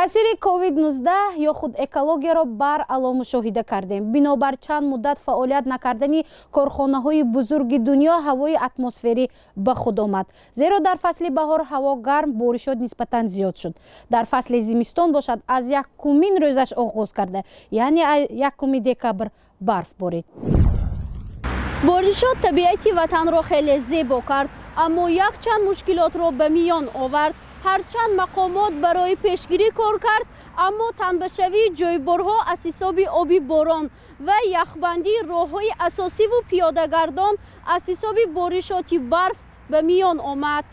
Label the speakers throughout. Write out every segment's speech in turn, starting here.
Speaker 1: Таъсири COVID-19 ё худ экологияро баръало мушоҳида кардем. Бинобар чанд муддат фаъолият накардани корхонаҳои бузурги дунё ҳавои атмосферӣ ба худ омад. Зеро дар фасли баҳор ҳаво гарм, боришот нисбатан зиёд шуд. Дар фасли зимистон бошад аз якумин рӯзаш оғоз карда, яъне 1 декабр барф борид.
Speaker 2: Боришот табиати ватанро хеле зебо кард, аммо якчанд мушкилотро ба миён овард. Ҳарчанд мақомот барои пешгирӣ кор кард, аммо танбашавии ҷойборҳо аз ҳисоби оби борон ва яхбандии роҳҳои асосиву пиёдагардон аз ҳисоби боришоти барф ба миён омад.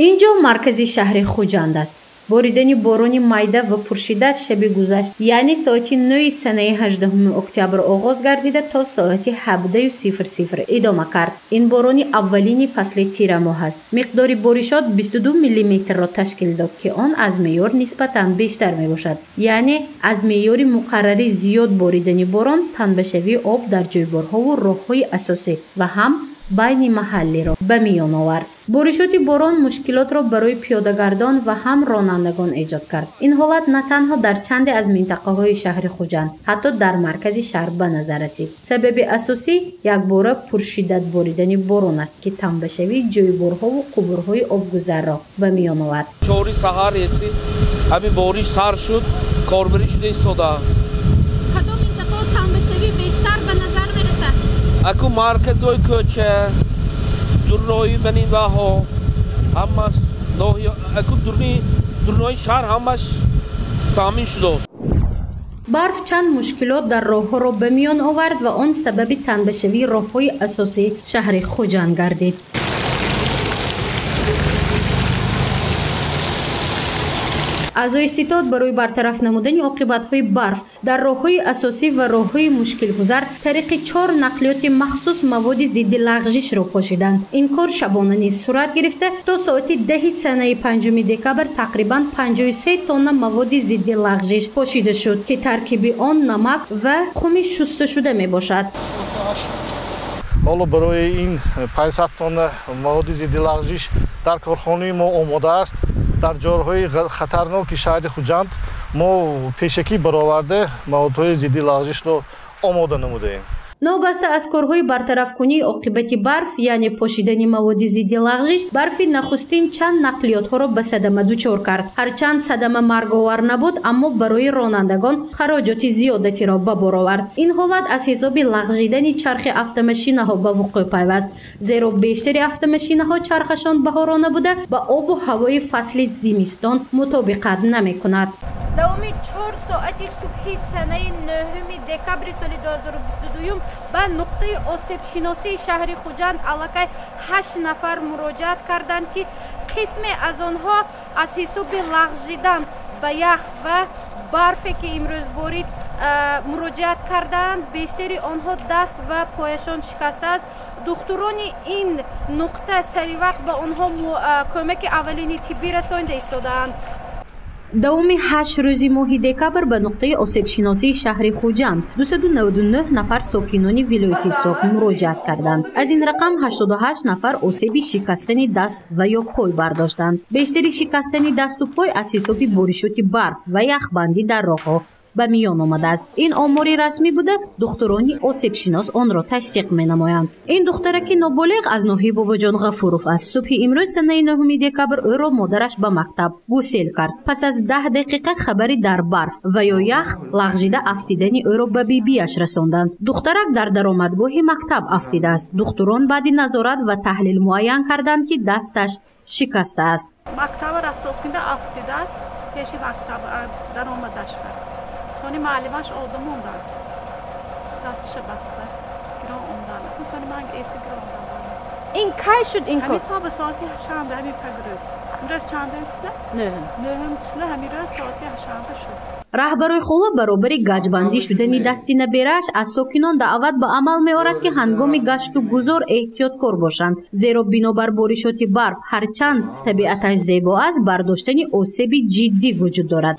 Speaker 1: Ин ҷо маркази шаҳри Хуҷанд аст. Боридани борони майда ва пуршиддат шаби гузашт, яъне соати 9 санаи 18 октябр оғоз гардида то соати 17:00 идома кард. Ин борони аввалини фасли тирамоҳ аст. Миқдори боришот 22 миллиметрро ташкил дод, ки он аз меъёр нисбатан бештар мебошад. Яъне аз меъёри муқаррарӣ зиёд боридани борон танбашавии об дар ҷойборҳову роҳҳои асосӣ ва ҳам байни маҳаллиро ба миён овард. Боришоти борон мушкилотро барои пиёдагардон ва ҳам ронандагон эҷод кард. Ин ҳолат на танҳо дар чанде аз минтақаҳои шаҳри Хуҷанд, ҳатто дар маркази шаҳр ба назар расид. Сабаби асосӣ якбора пуршиддат боридани борон аст, ки танбашавии ҷойборҳову қубурҳои обгузарро ба миён овард.
Speaker 3: 4 саҳар еси ҳамин бориш сар шуд, корбарӣ шуда истодааст.
Speaker 1: Кадом минтақао танбашавӣ бештар ба назар мерасад?
Speaker 3: Аку марказҳои кӯча, дурроҳи банинваҳо, ҳамаш ноҳия, аку дурроҳи шаҳр ҳамаш таъмин шудааст.
Speaker 1: Барф чанд мушкилот дар роҳҳоро ба миён овард ва он сабаби танбашавии роҳҳои асосии шаҳри Хуҷанд гардид. Аъзои ситод барои бартараф намудани оқибатҳои барф дар роҳҳои асосӣ ва роҳҳои мушкилгузар тариқи 4 нақлиёти махсус маводи зидди лағжишро пошиданд. Ин кор шабона низ сурат гирифта то соати 10 санаи 5 декабр тақрибан 53 тонна маводи зидди лағжиш пошида шуд, ки таркиби он намак ва хуми шусташуда мебошад.
Speaker 4: Ҳоло барои ин 500 тонна маводи зидди лағжиш дар корхонаи мо омода аст. Дар ҷойҳои хатарноки шаҳри Хуҷанд мо пешакӣ бароварда маводҳои зидди лағжишро омода намудаем.
Speaker 1: Новобаста аз корҳои бартарафкунии оқибати барф, яъне пошидани маводи зидди лағжиш, барфи нахустин чанд нақлиётҳоро ба садама дучор кард. Ҳарчанд садама марговар набуд, аммо барои ронандагон хароҷоти зиёдатиро ба бор овард. Ин ҳолат аз ҳисоби лағжидани чархи автомашинаҳо ба вуқӯъ пайваст, зеро бештари автомашинаҳо чархашон баҳорона буда ба обу ҳавои фасли зимистон мутобиқат намекунад.
Speaker 2: Давоми 4 соати субҳи санаи 9 декабри соли 2022 ба нуқтаи осебшиносии шаҳри Хуҷанд аллакай 8 нафар муроҷиат карданд, ки қисме аз онҳо аз ҳисоби лағжидан ба ях ва барфе ки имрӯз борид муроҷиат карданд. Бештари онҳо даст ва пояшон шикастааст. Духтурони ин нуқта саривақт ба онҳо кӯмаки аввалини тиббӣ расонида истодаанд.
Speaker 1: Давоми 8 рӯзи моҳи декабр ба нуқтаи осебшиносии шаҳри Хуҷанд 299 нафар сокинони вилояти Суғд муроҷиат карданд. Аз ин рақам 88 нафар осеби шикастани даст ва ё пой бардоштанд. Бештари шикастани дасту пой аз ҳисоби боришоти барф ва яхбандӣ дар роҳҳо ба миён омадааст. Ин омори расмӣ буда, духтурони осебшинос онро тасдиқ менамоянд. Ин духтараки ноболиғ аз ноҳияи Бобоҷон Ғафуров аст. Субҳи имрӯз санаи 9 декабр ӯро модараш ба мактаб гусел кард. Пас аз 10 дақиқа хабари дар барф ва ё ях лағжида афтидани ӯро ба бибиаш расонданд. Духтарак дар даромадгоҳи мактаб афтидааст. Духтурон баъди назорат ва таҳлил муайян карданд, ки дасташ шикастааст.
Speaker 5: Мактаба рафтоскунда афтидааст, пеши мактаб даромадаш кард. Сони муаллимаш одам омдан, дасташа баста гирон омдан. Сони ман эси гирон омдан.
Speaker 2: Ин кай шуд ин кор?
Speaker 5: Ҳамин то ба соати 8 ҳамин пагрӯз. Имрӯз чандум числа? 9 числа ҳамин рӯз соати 8 шуд.
Speaker 1: Раҳбарои хола баробари гаҷбандӣ шудани дасти наберааш аз сокинон даъват ба амал меорад, ки ҳангоми гашту гузор эҳтиёткор бошанд, зеро бинобар боришоти барф ҳарчанд табиаташ зебо аст, бардоштани осеби ҷиддӣ вуҷуд дорад.